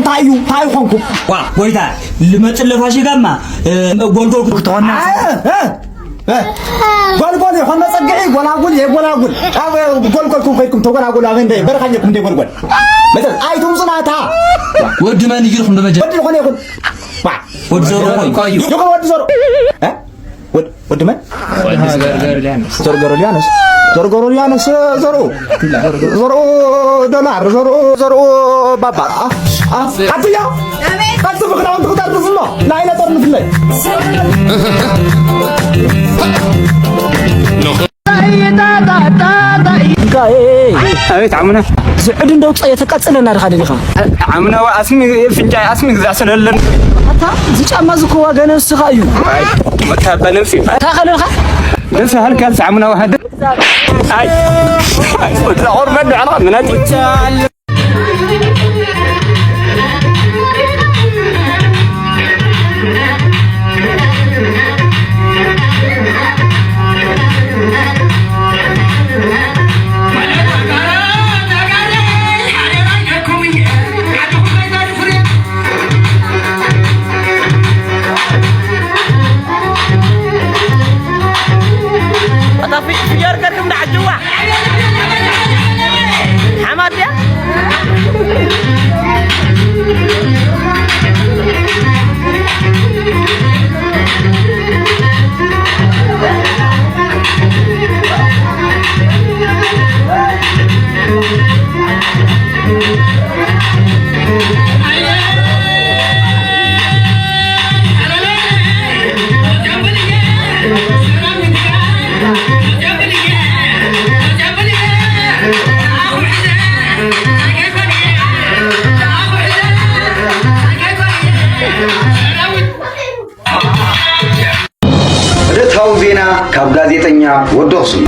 ታዩ ታዩ ኾንኩ። ዋ ጎይታ፣ ልመጽእ ለፋሽጋማ፣ እ፣ ጎልጎል ክትኾና። እ፣ እ፣ እ። ጎልጎል ይኾን መጸግዒ፣ ጎላጉል የጎላጉል። ኣብ ጎልጎልኩም ከይድኩም ተጎላጉሉ፣ ኣብ እንደ በረኻኛኩም እንደ ጎልጎል። መጸ-፣ ኣይትምጹናታ። ወዲ መን እዩ ኢልኩም ዶ መጀመርያ? ወዲ ዝኾነ ይኹን። ዋ። ወዲ ዘሮ ይኹን። ይኹን ወዲ ዘሮ። እ? ወድ-፣ ወዲ መን? ዮሐንስ ገርገርልያኖስ። ዘርገሮልያኖስ። ዘርገሮልያኖስ ዘርኡ። ዘርኡ ዶላር፣ ዘርኡ፣ ዘርኡ ባባ። አ-፣ አ-፣ ኣትያ? ኣቲ ብኽዳውንቲ ክተርፍ እሞ፣ ንዓይነ ጠርንፍለይ። ኣቤት ዓሙና። ዝዕድ እንደው ጸ-፣ የተቃጸለና ድኻ ደሊኻ? ዓሙና፣ ዋ፣ ኣስሚ፣ ፍንጫይ ኣስሚ ግዛዕ ስለለን። ኣታ፣ እዚ ጫማ እዚ እኮ ዋጋ ነብስኻ እዩ። ኣይ፣ መታባ ነብሲ። እታ ከለልኻ? ነብሲ ሃልካ ዓሙና ዋሃደ። ኣይ፣ ኣይ፣ ወዲ ቁርበት ዶ ዓላ ምናት። ኣታ ፊ-፣ ፍየር ገርክም ደዓጅዋ። ሓማት ድያ? ዕለታዊ ዜና ካብ ጋዜጠኛ ወዲ ኣኽሱም።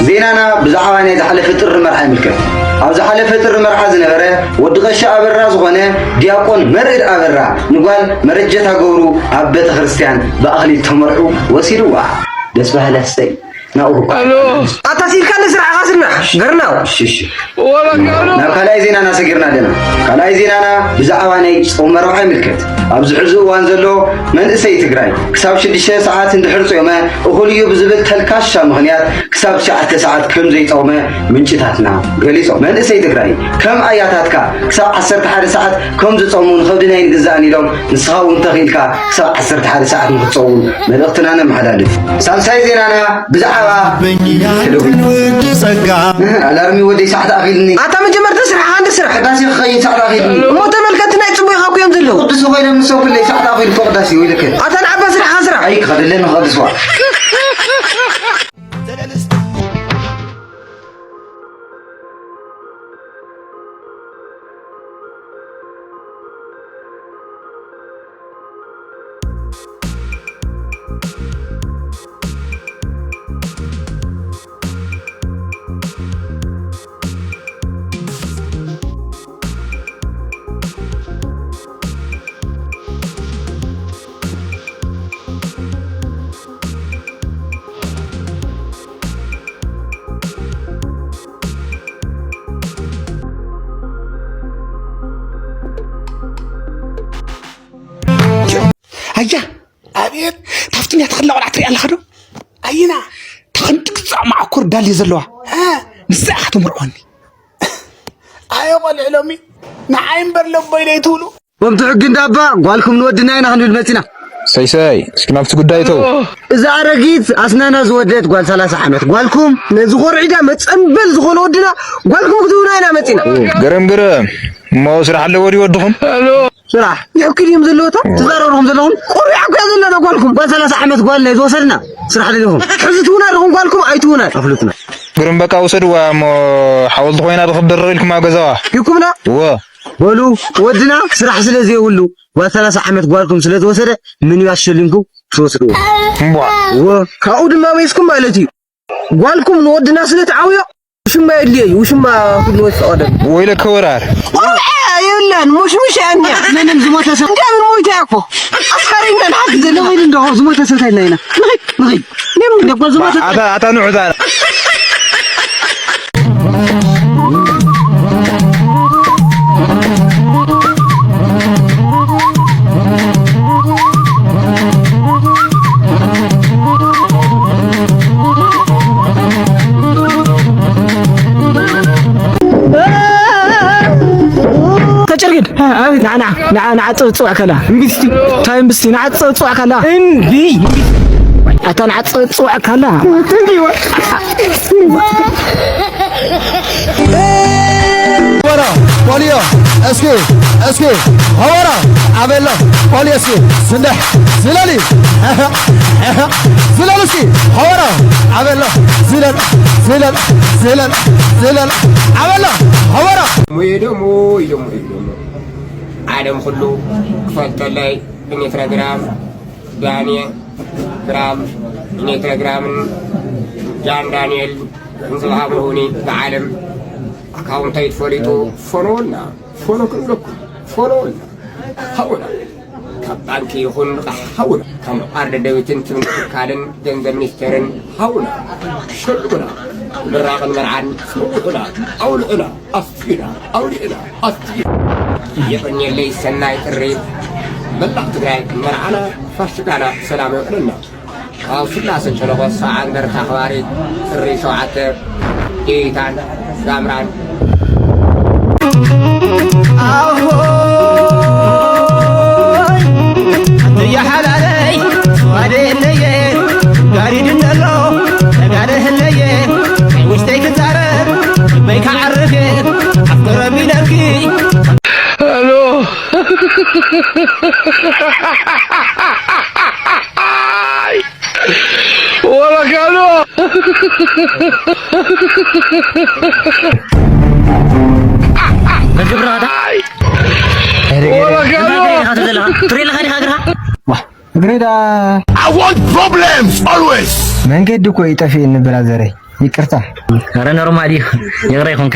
ዜናና ብዛዕባ ናይ ዝሓለፈ ጥሪ መርዓ ይምልከት። ኣብ ዝሓለፈ ጥሪ መርዓ ዝነበረ ወዲ ቀሺ ኣበራ ዝኾነ ዲያቆን መርዕድ ኣበራ ንጓል መረጀታ ገብሩ ኣብ ቤተ ክርስቲያን ብኣኽሊል ተመርዑ ወሲድዋ። ደስ በሃሊ ኣስተይ። ናብኡ እኳ ኣሎ። ኣታ ሲልካ ንስራሕኻ ስናሕ፣ ገርናው። እሺ፣ እሺ። ወበቃሉ። ናብ ካልኣይ ዜናና ሰጊርና ኣለና። ካልኣይ ዜናና ብዛዕባ ናይ ጾም መርዓ ይምልከት። ኣብዚ ሕዚ እዋን ዘሎ መንእሰይ ትግራይ ክሳብ ሽዱሽተ ሰዓት እንድሕር ጾመ እኹል እዩ ብዝብል ተልካሻ ምኽንያት ክሳብ ትሽዓተ ሰዓት ከም ዘይጾመ ምንጭታትና ገሊጾም። መንእሰይ ትግራይ ከም ኣያታትካ ክሳብ ዓሰርተ ሓደ ሰዓት ከም ዝጾሙ ንኸብድና ኣይንግዛእን ኢሎም፣ ንስኻ እውን ተኽኢልካ ክሳብ ዓሰርተ ሓደ ሰዓት ንኽትጸውም መልእኽትና ነመሓላልፍ። ሳልሳይ ዜናና ብዛዕባ ኣላርሚ ወደይ ሰዓት ኣኺልኒ። ኣታ መጀመርታ ስራሕ፣ ኣንተ ስራሕ። ቅዳሴ ክኸይድ ሰዓት ኣኺልኒ። እሞ ተመልከትቲ ናይ ጽቡቕ ይኻኩ እዮም ዘለዉ። ቅዱስ ኮይኖም ንሰብኩለይ ሰዓት ኣኺሉ እኮ ቅዳሴ ወይለከ። ኣታ ንዓባ ስራሕኻ ስራሕ። ኣይ ክኸደለኒ ክቐድስዋ። ኣያ፣ ኣቤት፣ ታፍትንያ ተኽላ ቆልዓ ትሪኣ ኣለኻ ዶ? ኣይና? ተኽንዲ ግዛዕ መዓኮር ዳልየ ዘለዋ። እ? ንሳ ኢኻ ትምርዖኒ። ኣየ ቆልዕ ሎሚ ንዓይ እምበር ለቦይ ለይትብሉ። ከምቲ ሕጊ እንዳባ ጓልኩም ንወድና ኢና ክንብል መጺና። ሰይሰይ፣ እስኪ ናብቲ ጉዳይ ተው። እዛ ኣረጊት ኣስናና ዝወደት ጓል ሰላሳ ዓመት ጓልኩም ነዚ ኮርዒዳ መጸንበል ዝኾነ ወድና ጓልኩም ክትህቡና ኢና መጺና። ገረም ገረም። እሞ ስራሕ ኣለዎ ድዩ ወድኹም? ስራሕ ይሕክል እዮም ዘለዎታ ትዛረብኹም ዘለኹም ቆሪዓ እኮ እያ ዘለና ጓልኩም። ጓል ሰላሳ ዓመት ጓል ናይ ዝወሰድና ስራሕ ደሊኹም። ሕዚ ትውና ድኹም ጓልኩም ኣይትውና ኣፍልጡና። ግርም በቃ ውሰድዋ እሞ ሓወልቲ ኮይና ድኽደረቕ ኢልኩም ኣብ ገዛዋ። ይኩምና እወ። በሉ ወድና ስራሕ ስለ ዘይብሉ ጓል ሰላሳ ዓመት ጓልኩም ስለ ዝወሰደ ምንባስ ሸሊምኩም ትወስድዎ። እምቧ። እወ። ካብኡ ድማ መይስኩም ማለት እዩ። ጓልኩም ንወድና ስለ ትዓብዮ ውሽማ የድልዮ እዩ። ውሽማ ኩሉ ወዲ ፈቐደ። ወይለከ ወራር። ቆልዓ የብላን፣ ሙሽሙሽ እያ እኒኣ። ምንም ዝሞተ ሰብ። እንደምን ሞይታ እኮ። ኣስከሬን ተን ሓቂ ዘሎ። ንኺድ እንዶ፣ ዝሞተ ሰብ ታይልና ኢና። ንኺድ፣ ንኺድ። እንደምን ደቆ ዝሞተ ኣታ፣ ኣታ ንዑ እታ። ኣቤት፣ ንዓ፣ ንዓ፣ ንዓ፣ ንዓ፣ ጽውዕ፣ ጽውዕ ከላ። እምቢ እስቲ። እንታይ እምቢ እስቲ? ንዓ፣ ጽውዕ፣ ጽውዕ ከላ። እምቢ፣ እምቢ። ኣታ ንዓ፣ ጽውዕ፣ ጽውዕ ከላ። እምቢ፣ ወ- ወራ፣ ፖሊዮ፣ እስኪ፣ እስኪ፣ ሀወራ፣ ኣበሎ፣ ፖሊዮ፣ እስኪ፣ ስንደሕ፣ ዝለሊ፣ ዝለሉ፣ እስኪ፣ ሀወራ፣ ኣበሎ፣ ዝለል፣ ዝለል፣ ዝለል፣ ዝለል፣ ኣበሎ፣ ሀወራ። ሙዬ ደሞ፣ ይደሞ፣ ይደሞ። ዓለም ኩሉ ክፈልጠለይ ብኔትረግራም ዳንኤል ግራም ብኔትረግራምን ጃን ዳንኤል እንዝብሃ ብርሁኒ ብዓለም ኣካውንተይ ትፈሊጡ ፎኖወልና ፎኖ ክንብለኩም ፎኖወልና ሃውና ካብ ባንኪ ይኹን ልቓሕ ሃውና ካብ ምዕቋር ደደቢትን ትምህርቲ ትካልን ገንዘብ ሚኒስቴርን ሃውና ሸልሙና ምራቕን መርዓን ጽውዑና ኣውልዑና ኣስፊና ኣውሊዕና ኣስፊና የቐንየለይ ሰናይ ጥሪ መላእ ትግራይ መርዓና ፋሽካና ሰላም የውዕለና። ካብ ስላሰ ጨለቆ ሰብዓ እንደርታ ኣኽባሪ ጥሪ ሸውዓተ ዴታን ጋምራን ኣሆይ ኣንተያ ሓላለይ ስዋደ የለየ ጋሪድ እንደሎ ነጋደ ህለየ ውሽጠይ ክዛረብ ልበይ ክዓርፍ ኣፍቅረ ቢለኪ Aló. Hola, Carlos. መዝገብራ ዳ Hola, Carlos. ትሬላ ኻዲ ሃገርካ እግሪ ዳ I want problems always. መንገዲ እኮ ይጠፍእኒ ብራዘረይ፣ ይቅርታ። ኧረ ኖርማል እዩ፣ ይቅረ ይኹንካ።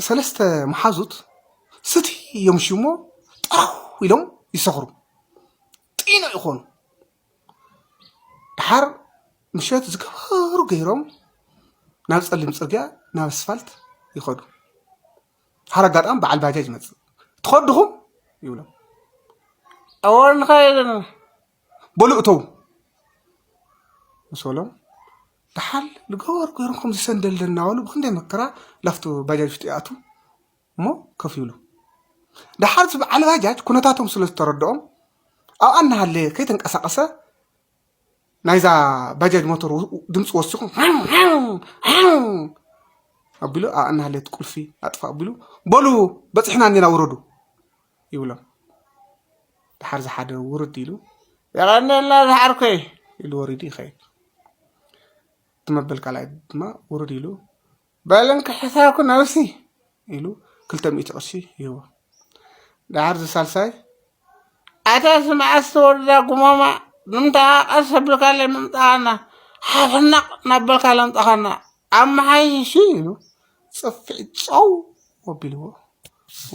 ሰለስተ መሓዙት ስቲ እዮም ሽሞ ጠራው ኢሎም ይሰኽሩ። ጢኖ ይኾኑ። ድሓር ምሸት ዝገበሩ ገይሮም ናብ ጸሊም ጽርግያ ናብ ኣስፋልት ይኸዱ። ድሓር ኣጋጣሚ በዓል ባጃጅ ይመጽእ። ትኸድኹም ይብሎም። እወ ንኸይድ ኢና። በሉ እተው ምስ በሎም ድሓር ዝገበሩ ገይሮም ከምዚ ሰንደል እናበሉ ብክንደይ መከራ ላፍቶ ባጃጅ ውሽጢ ይኣትዉ። እሞ ኮፍ ይብሉ። ደሓር እዚ በዓል ባጃጅ ኩነታቶም ስለ ዝተረድኦም ኣብኣ እናሃለየ ከይተንቀሳቐሰ ናይዛ ባጃጅ ሞተር ድምፂ ወሲኹ ኣቢሉ ኣብኣ እናሃለየ እቲ ቁልፊ ኣጥፋ ኣቢሉ በሉ በፂሕና እኒና ውረዱ ይብሎም። ደሓር ዝሓደ ውርድ ኢሉ የቐንየልና ዝሓርኮይ ኢሉ ወሪዱ ይኸይድ። እቲ መበል ካልኣይ ድማ ውርድ ኢሉ በል እንካ ሕሳብኩ ነብሲ ኢሉ ክልተ ሚእቲ ቅርሺ ይህቦ። ደሓር ዝሳልሳይ ኣታ እዚ መዓስ ተወልዳ ጉማማ ንምንታይ ቀስ ኣቢልካለይ ምምጻኻና ሓፍናቕ እናበልካ ለምጻኻና ኣመሓይሺ ኢሉ ጽፍዒ ጸው ኣቢልዎ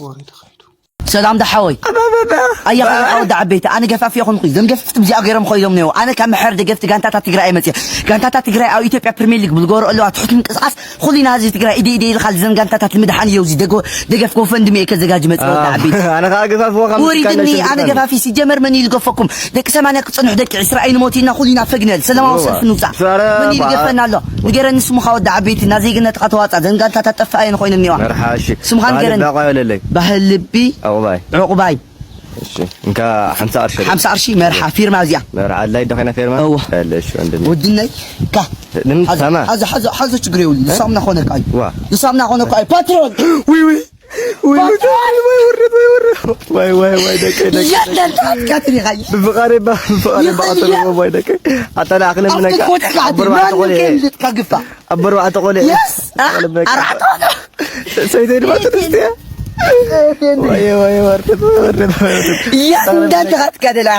ወሪዱ ኸይዱ። ሰላም ዳሓወይ። ኣባባባ። ኣያ ኸይድካ ወዲ ዓበይቲ፣ ኣነ ገፋፊ የኾንኩ። ዘም ገፍፍቲ ብዚኣ ገይሮም ኾይዶም ነይዎ። ኣነ ካብ መሐር ደገፍቲ ጋንታታት ትግራይ መፅየ። ጋንታታት ትግራይ ኣብ ኢትዮጵያ ፕሪሚየር ሊግ ብዝገብሮ ኣለዋ ትሑት ምንቅስቃስ ኩሊና ህዝቢ ትግራይ ኢደ ኢደ ኢልካ ዘን ጋንታታት ንምድሓን እዮ። እዚ ደገ-፣ ደገፍ ጎፈንድሚ እየ ከዘጋጅ መፅየ ወዲ ዓበይቲ። ኣነ ኸዓ ገፋፍዎ ካብ ምትካል ውሪድኒ፣ ናይ ኣነ ሰልፊ ገፋፊ ሲጀመር መን እዩ ዝገፈኩም? ደቂ ሰማንያ ክፅንሑ ደቂ ዕስራ ኣይንሞት ኢልና ኩሊና ፈግነል። ሰላማዊ እዋ። ሰልፊ ንውፃእ። ዛረ መን እዩ በዓል። ዝገፈና ኣሎ? ንገረኒ ስሙኻ ወዲ ዓበይቲ፣ ናዘይ ገነት ኸዓ ተዋፃእ። ዘን ጋንታታት ጠፋ እየን ኾይነን ነይዋ። መርሓ፣ እሺ። ስምኻ በዓል ንገረኒ። ዕባይ ኣለለይ። ባህል ልቢ ዕቑባይ። ዕቑባይ። እሺ፣ እንካ ሓምሳ ቅርሺ። ሓምሳ ቅርሺ መርሓ ፊርማ እዚኣ። መርሓ ኣድላይ ዶ ኾይና ፊርማ? እወ። በል፣ እሺ፣ ወንድም። ወድነይ፣ ካ። ንም-፣ ሓዞ፣ ሰማ። ሓዞ፣ ሓዞ፣ ሓዞ፣ ችግር የብሉን። እ? ዝሳምና ኾነካ እዩ። ዋ። ዝሳምና ኾነካ እዩ። ፓትሮን! ውይ፣ ውይ። ውይ፣ ውይ፣ ፓትሮን! ውይ፣ ውርደት፣ ውይ፣ ውርደት። ዋይ፣ ዋይ፣ ዋይ፣ ደቀይ፣ ደቀይ። የለን፣ ተኣትካትኒ ኻይ። ብፍቓደይ ባ-፣ ብፍቓደይ ይኸ-፣ ባዕተረቦ፣ ይኸ-፣ ዋይ፣ ደቀይ። ኣታ ንኣኽለ ኣብ ምነካ፣ ተኮነ ካዕቲ፣ ኣቦ ኣርባዕተ ማንም ቆልዑ። ከይልጥካ ግፋ። ኣቦ ኣርባዕተ ቆልዑ። የስ፣ ኣ-፣ ኣኽለ ምነካ። ኣርባዕተ ቆልዑ። ሰይተይ ድማ ትድስቲ እያ። ሰይተይ። ወየ፣ ወየ፣ ወርደት፣ ወርደት፣ ወርደት። እያ፣ እንዳንተ ካትካ ደላ።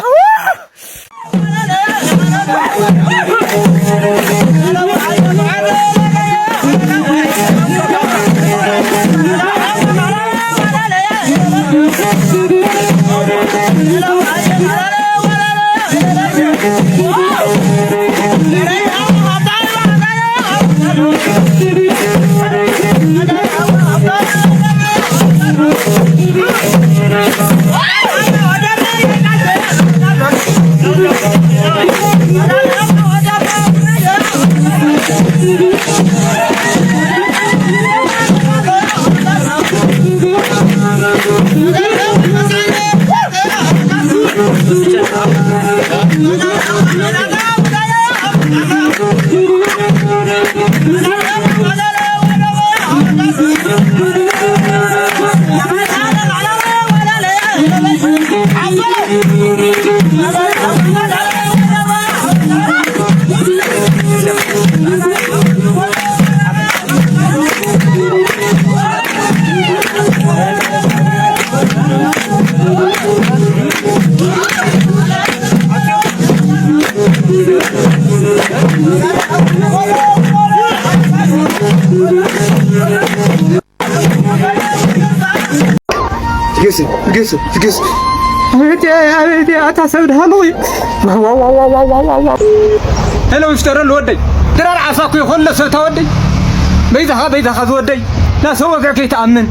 ትግስቲ፣ ትግስቲ፣ ትግስቲ። ኣቤት፣ ኣቤት፣ ኣታ ሰብ ድሃሉ። ሄሎ፣ ይፍጠረሉ ወደይ። ድራር ዓሳ እኮ ይኾን ለሰብታ ወደይ። በይዛኻ፣ በይዛኻ ዝወደይ። ና ሰው ወግዕ ከይትኣምን።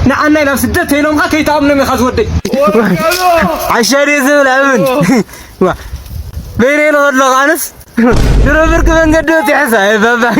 ንዓናይ ናብ ስደት ተይሎምኻ ከይትኣምኖም ኢኻ ዝወደይ። ዓሻ ድየ ዝብል ኣምን። ዋ፣ በይነይ ንኸድሎ ኣነስ ድሮ ብርቂ መንገዲ በፂሐ ሳይ ባባይ።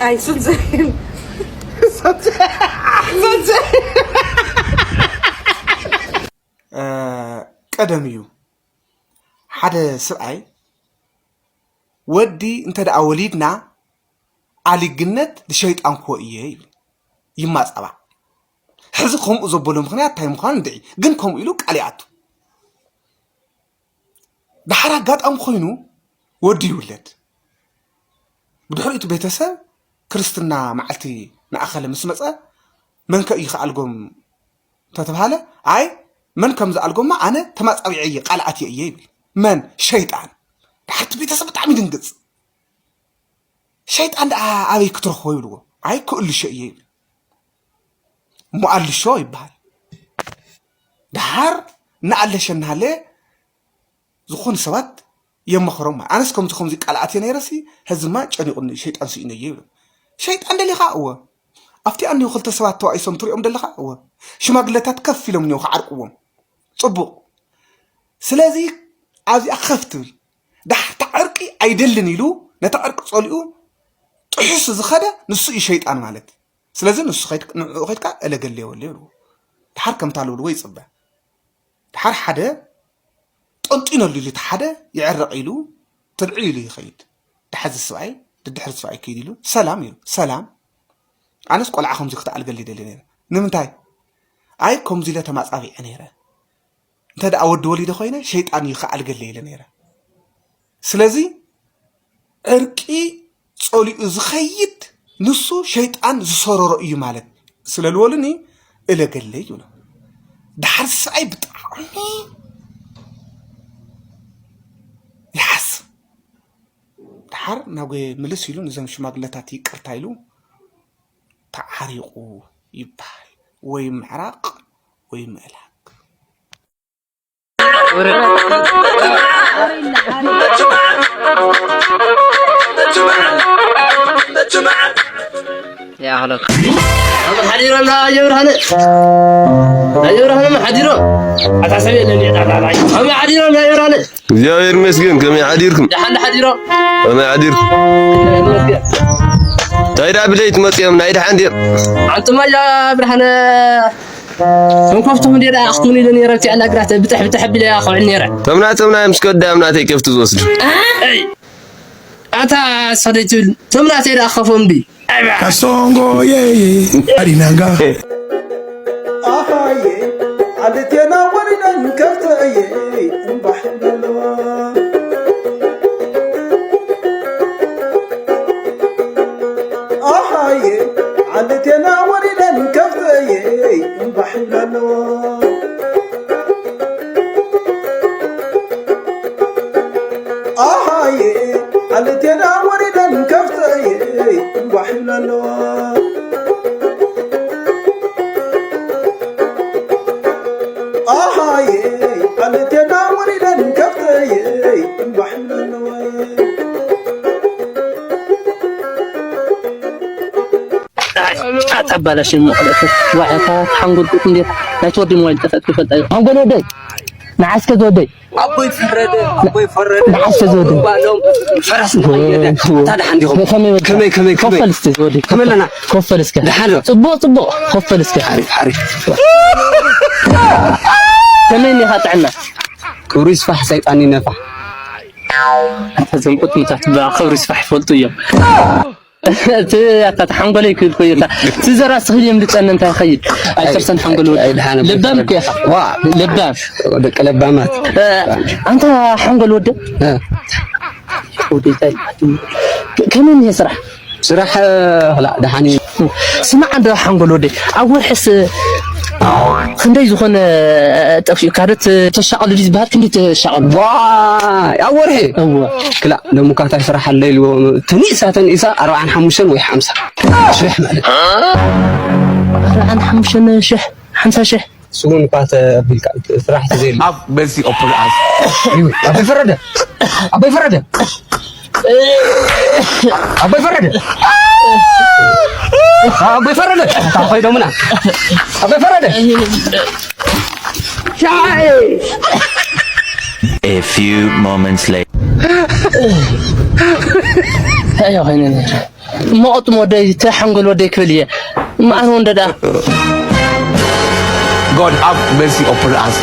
ኣይ ሱት ዘይን። እ፣ ቀደም እዩ ሓደ ስብኣይ፣ "ወዲ እንተ ደኣ ወሊድና ኣሊግነት ንሸይጣን ክዎ እየ" ይብል፣ ይማጻባዕ። ሕዚ ከምኡ ዘበሎ ምኽንያት እንታይ ምዃኑ እንድዒ፣ ግን ከምኡ ኢሉ ቃል ይኣቱ። ደሓር ኣጋጣሚ ኮይኑ ወዲ ይውለድ። ብድሕሪኡ እቲ ቤተሰብ ክርስትና መዓልቲ ንኣኸለ ምስ መጸ፣ "መን ከ እዩ ክኣልጎም?" እንተተባሃለ፣ "ኣይ፣ መን ከም ዝኣልጎማ ኣነ ተማጻቢዐ እየ፣ ቃል ኣትየ እየ" ይብል። መን? ሸይጣን። ደሓር እቲ ቤተሰብ ብጣዕሚ ይድንግጽ። "ሸይጣን ደኣ ኣበይ ክትረኽቦ?" ይብልዎ። "ኣይ፣ ክእልሾ እየ" ይብል። እሞ ኣልሾ ይበሃል። ደሓር እናኣለሸ እናሃለየ ዝኾኑ ሰባት የማኽሮም ማለት፣ "ኣነስ ከምዚ ከምዚ ቃል ኣትየ ነይረሲ፣ ሕዝማ ጨኒቑኒ፣ ሸይጣን ስኢነዮ" ይብሎም። ሸይጣን ደሊኻ? እወ። ኣብቲ ኣንዮ ክልተ ሰባት ተባኢሶም ትሪኦም ደለኻ? እወ። ሽማግለታት ከፍ ኢሎም እኒኦ ክዓርቅዎም። ጽቡቕ። ስለዚ ኣብዚኣ ከፍ ትብል። ዳሕር እታ ዕርቂ ኣይደልን ኢሉ ነታ ዕርቂ ጸሊኡ ጥሒሱ ዝኸደ ንሱ እዩ ሸይጣን ማለት። ስለዚ ንሱ ኸይድ-፣ ንዕኡ ኸይድካ እለገሌ በሎ ይብልዎ። ደሓር ከምታ ልብልዎ ይጽበ። ደሓር ሓደ ጠንጢነሉ ኢሉ፣ እቲ ሓደ ይዕረቕ ኢሉ፣ ትልዒ ኢሉ ይኸይድ። ደሓር እዚ ሰብኣይ፣ ድድሕሪ ሰብኣይ ከይድ ኢሉ፣ "ሰላም" ኢሉ። "ሰላም። ኣነስ ቆልዓ ከምዚ ክትኣልገሊ ደልየ ነይረ። ንምንታይ?" "ኣይ፣ ከምዚ ኢለ ተማጻቢዐ ነይረ። እንተ ደኣ ወዲ ወሊደ ኮይነ፣ ሸይጣን እዩ ክኣልገሊ" ኢለ ነይረ። ስለዚ ዕርቂ ጸሊኡ ዝኸይድ ንሱ ሸይጣን ዝሰረሮ እዩ ማለት ስለ ዝበሉኒ እለገለይ ይብሎ። ደሓር ሰብኣይ ብጣዕሚ ይሓስ። ደሓር ናጎ ምልስ ኢሉ ንዞም ሽማግለታት ይቅርታ ኢሉ ተዓሪቁ ይበሃል። ወይ ምዕራቅ ወይ ምእላግ። ሓዲሮም ኣየብርሃነ ኣየብርሃነ ሓዲሮም ኣታሰብ የለን። ሓዲሮም ኣየብርሃነ እግዚኣብሔር ይመስገን። ከመይ ሓዲርኩም? ደሓን ሓዲሮ። ከመይ ሓዲርኩም? እንታይ ደኣ ብለይቲ መፂኦም ናይ ደሓን ድዮም? ኣንቱማ ያ ብርሃነ ከም ከፍትኹም እንደ ደኣ ክትብሉ ኢለ ነይረ። ኣብቲ ኣላ ግራት ብጥሕ ብጥሕ ኣቢለ እያ ከውዕል ነይረ። ተምና ተምና እዮም እስከ ዳም ናተይ ከፍቲ ዝወስዱ። ኣታ ሰደይ ትብል ተምናተይ ደኣ ክኸፎም ድዩ? Kasongo yeye alinanga. Ahaye, عدتنا ورنا نكفت ايه، انبح بلوا. Ahaye, عدتنا ورنا نكفت ايه، انبح بلوا. ኣሃየ ኣልቴና ወሪደን ከፍተየ እምባሕ ይብላ ኣለዋ። ኣሃየ ኣልቴና ወሪደን ከፍተየ እምባሕ ይብላ ኣለዋ። ኣታባላሽ ሞቕለፍ ዋዕታ ሓንጎል ቁጥ እንዴት ናይቲ ወዲ ሞባይል ጠፈጥ ይፈልጣ እዩ። ሓንጎል ወደይ ንዓስከ ዝወደይ ኣቦይ ፈረደ ኣቦይ ፈረደ ንዓስከ ዝወደይ ባሎም ፈረስ ተቐየደ። ታዲያ ሓንዲኹም ከመይ በልካ? ከመይ ከመይ ከመይ ኮፈል እስከ ዝወደይ ከመለና ኮፈል እስከ ደሓን ዶ? ጽቡቕ ጽቡቕ ኮፈል እስከ ሓሪፍ ሓሪፍ ከመይ እኒኻ ጥዕና? ክብሩ ይስፋሕ ሰይጣን ይነፋሕ። ኣታ ዘምቁት ምታት ብኣ ክብሩ ይስፋሕ ይፈልጡ እዮም። እቲ ኣታ ሓንጎለይ ክብል ኮይኑ እታ እቲ ዘራ ስኽል እዮም ልጸነ እንታይ ይኸይድ ኣይተርሰን ሓንጎል ወደ ኣይድሓነ ልባም እኮ ኢኻ ዋ ልባም ደቂ ለባማት እ፣ ኣንታ ሓንጎል ወደ እ፣ ወደ እንታይ ከመይ እኒሀ ስራሕ ስራሕ ላ ደሓን እዩ ስማዕ እንዶ ሓንጎል ወደ ኣብ ወርሕስ ክንደይ ዝኾነ ጠፊኡ ካደት ተሻቐሉ ድዩ ዝበሃል ክንደይ ተሻቐሉ ዋ ኣብ ወርሒ እወ ክላ ለሙካታይ ስራሕ ኣለ ኢልዎ ተኒእሳ ተኒእሳ ኣርባዓን ሓሙሽተን ወይ ሓምሳ ሽሕ ማለት እዩ። ኣርባዓን ሓሙሽተን ሽሕ ሓምሳ ሽሕ ስሙን እኳ ተቢልካ ስራሕ ተዘይሉ ኣብ በዚ ኦፕል ኣስ ኣቦይ ፈረደ ኣቦይ ፈረደ ኣቦይ ፈረደ ኣቦይ ፈረደ ታኾይ ደሙና ኣቦይ ፈረደ ሻይ A few moments later. እንታይ እዩ ኮይኑ ነይሩ? እሞ ቅጥም ወደይ ተሓንጎል ወደይ ክብል እየ። እሞ ኣነ ወንደ ደኣ God have mercy upon us.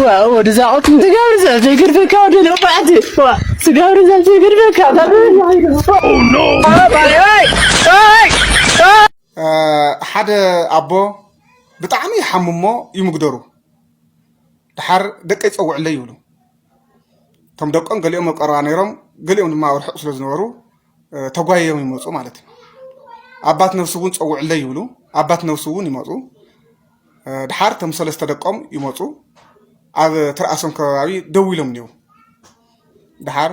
ዋ ወደዛ ቅጥም ትገብር ሰብ ዘይገድፈካ ወደ ነባዕቲ ዋ ትገብር ሰብ ዘይገድፈካ ሓደ ኣቦ ብጣዕሚ ይሓሙ እሞ ይምግደሩ። ደሓር ደቀይ ጸውዕለይ ይብሉ። እቶም ደቆም ገሊኦም ኣብ ቀረባ ነይሮም፣ ገሊኦም ድማ ኣብ ርሑቕ ስለ ዝነበሩ ተጓይዮም ይመጹ ማለት እዩ። ኣባት ነብሲ እውን ጸውዕለይ ይብሉ። ኣባት ነብሲ እውን ይመጹ። ደሓር እቶም ሰለስተ ደቆም ይመጹ። ኣብ ትርኣሶም ከባቢ ደው ኢሎም እኒው። ደሓር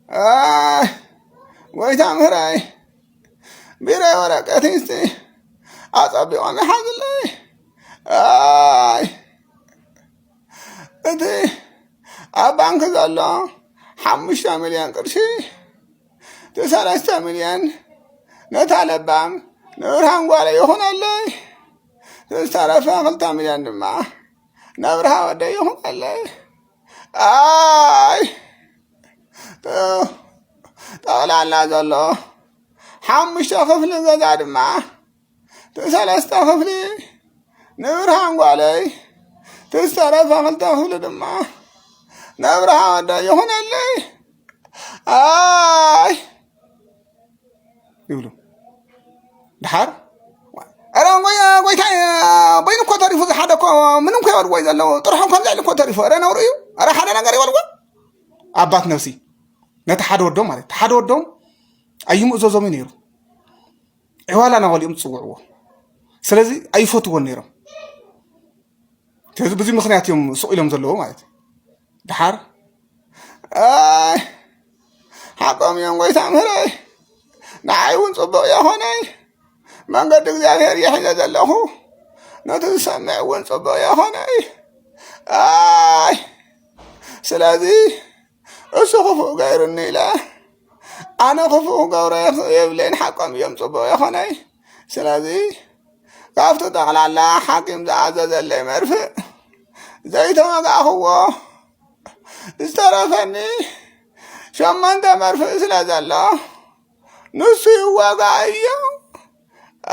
ኣይ ጎይታ ምህራይ ቢረ ወረቀት እስቲ ኣጸቢቖም ይሓዝለይ ኣይ እቲ ኣብ ባንክ ዘሎ ሓሙሽተ ሚልዮን ቅርሺ እቲ ሰለስተ ሚልዮን ነታ ለባም ንብርሃን ጓለ ይኹነለይ ዝተረፈ ክልተ ሚልዮን ድማ ነብርሃ ወደይ ይኹነለይ ኣይ ጠቕላላ ዘሎ ሓሙሽተ ክፍሊ ገዛ ድማ እቲ ሰለስተ ክፍሊ ንብርሃን ጓለይ እቲ ዝተረፈ ክልተ ክፍሊ ድማ ነብርሃ ወደይ ይኹነለይ ኣይ ይብሉ። ድሓር፣ "ኧረ ጎይ-፣ ጎይታይ፣ በይኑ እኮ ተሪፉ፣ ዝሓደ እኮ ምንም እኮ ይበልዎ እዩ ዘለዉ፣ ጥርሖም ከምዚ ኢሉ እኮ ተሪፉ፣ ኧረ ነውሪ እዩ፣ ኧረ ሓደ ነገር ይበልዎ?" ኣባት ነብሲ ነቲ ሓደ ወዶም ማለት፣ እቲ ሓደ ወዶም ኣይምእዘዞም እዩ ነይሩ። ዕዋላ እናበሉ እዮም ዝጽውዕዎ። ስለዚ ኣይፈትዎን ነይሮም። ስለዚ ብዙ ምኽንያት እዮም ስቕ ኢሎም ዘለዉ ማለት እዩ። ድሓር፣ "ኣይ፣ ሓቆም እዮም ጎይታ ምህረይ፣ ንዓይ እውን ጽቡቕ የኾነይ፣ መንገዲ እግዚኣብሔር እየ ሒዘ ዘለኹ፣ ነቲ ዝሰምዕ እውን ጽቡቕ የኾነይ። ኣይ፣ ስለዚ እሱ ክፉእ ገይሩኒ ኢለ ኣነ ክፉእ ክገብሮ የኽ-፣ የብለይን፣ ሓቆም እዮም ጽቡቕ የኾነይ። ስለዚ ካብቲ ጠቕላላ ሓኪም ዝኣዘዘለይ መርፍእ ዘይተወጋእኽዎ ዝተረፈኒ ሸሞንተ መርፍእ ስለ ዘሎ ንሱ ይወጋእ እዩ።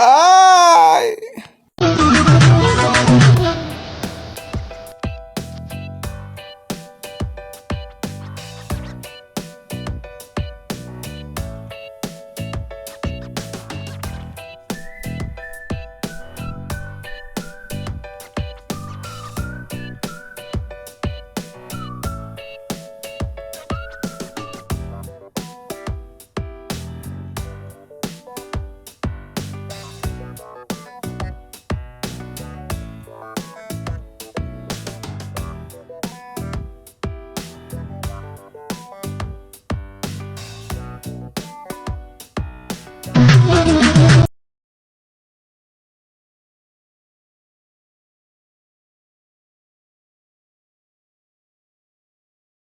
ኣይ፣